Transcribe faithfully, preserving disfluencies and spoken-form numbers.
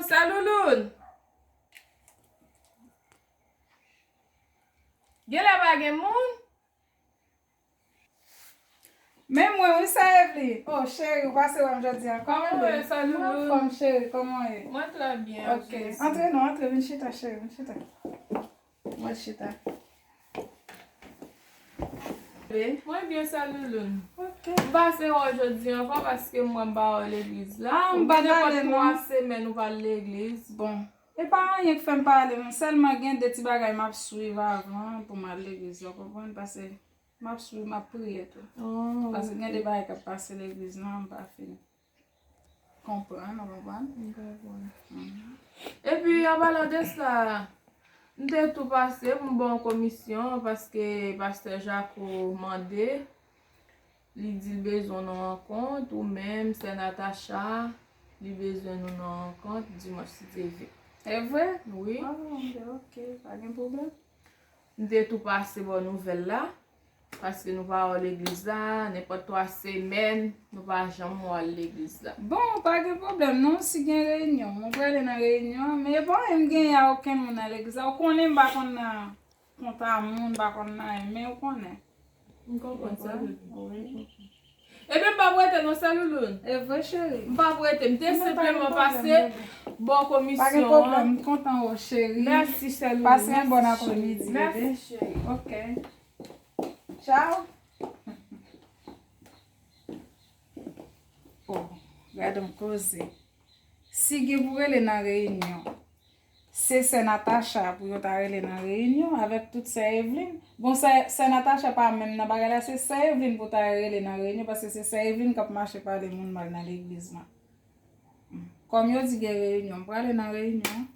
Sa Louloun? Genlè pa gen moun? Men mwen, wi, sa Evelyn. Oh, cheri, ou pase wè m jodi a. Kòman w ye? Sa Louloun? Mwen anfòm, cheri, kòman w ye? Mwen trè byen, ok. Antre non, antre, vin chita, cheri, vin chita. Mwen chita. Mwen byen, sa Louloun. Ok. M pase wè w jodi ankò paske mwen m pa wè w legliz la. Ah, m pa t ale non. Ou gen twa semèn ou pa al legliz. Bon, e pa anyen k fè m pa ale non. Sèlman gen de ti bagay m ap swiv avan pou m al legliz la, w konprann? Paske m ap swiv, m ap priye tou. Oh. Paske gen de bagay k ap pase legliz la, m pa fin konprann, ou konprann? M konprann. Mhm. Epi, an palan de sa, m te tou pase pou m ba w komisyon, paske pastè Jaco mande, li di l bezwen w nan rankont, ou menm, sè Natacha, li bezwen nou nan rankont dimanch si Dye vle. E vre? Wi. Ah, ok, pa gen pwoblèm. M te tou pase ba w nouvèl la. Paske nou pa wè w legliz la, nenpòt twa semèn, nou pa janm wè w al legliz la. Bon, pa gen pwoblèm non, si gen reyinyon, mwen prale nan reyinyon an, men bon, m genyen a okenn moun nan legliz la. Ou konnen m pa konn nan kont a moun, m pa konn nan anyen, men ou konnen. M konprann sa. Wi. Ebyen, m p ap rete non, sè Louloun. E vre, cheri. M p ap rete, m te senpleman pase ba w komisyon an. Pa gen pwoblèm, m kontan wè w, cheri. Mèsi, sè Louloun. Pase yon bòn apremidi, bebe. Mèsi, cheri. Ok. Tchaw. Oh, gade yon koze. Si gen pou rele nan reyinyon, se sè Natacha pou yo ta rele nan reyinyon avèk tout sè Evelyn. Bon, sè, sè Natacha pa menm nan bagay la, se sè Evelyn pou ta rele nan reyinyon, paske se sè Evelyn k ap mache pale moun mal nan legliz la. Kòm yo di gen reyinyon, m prale nan reyinyon.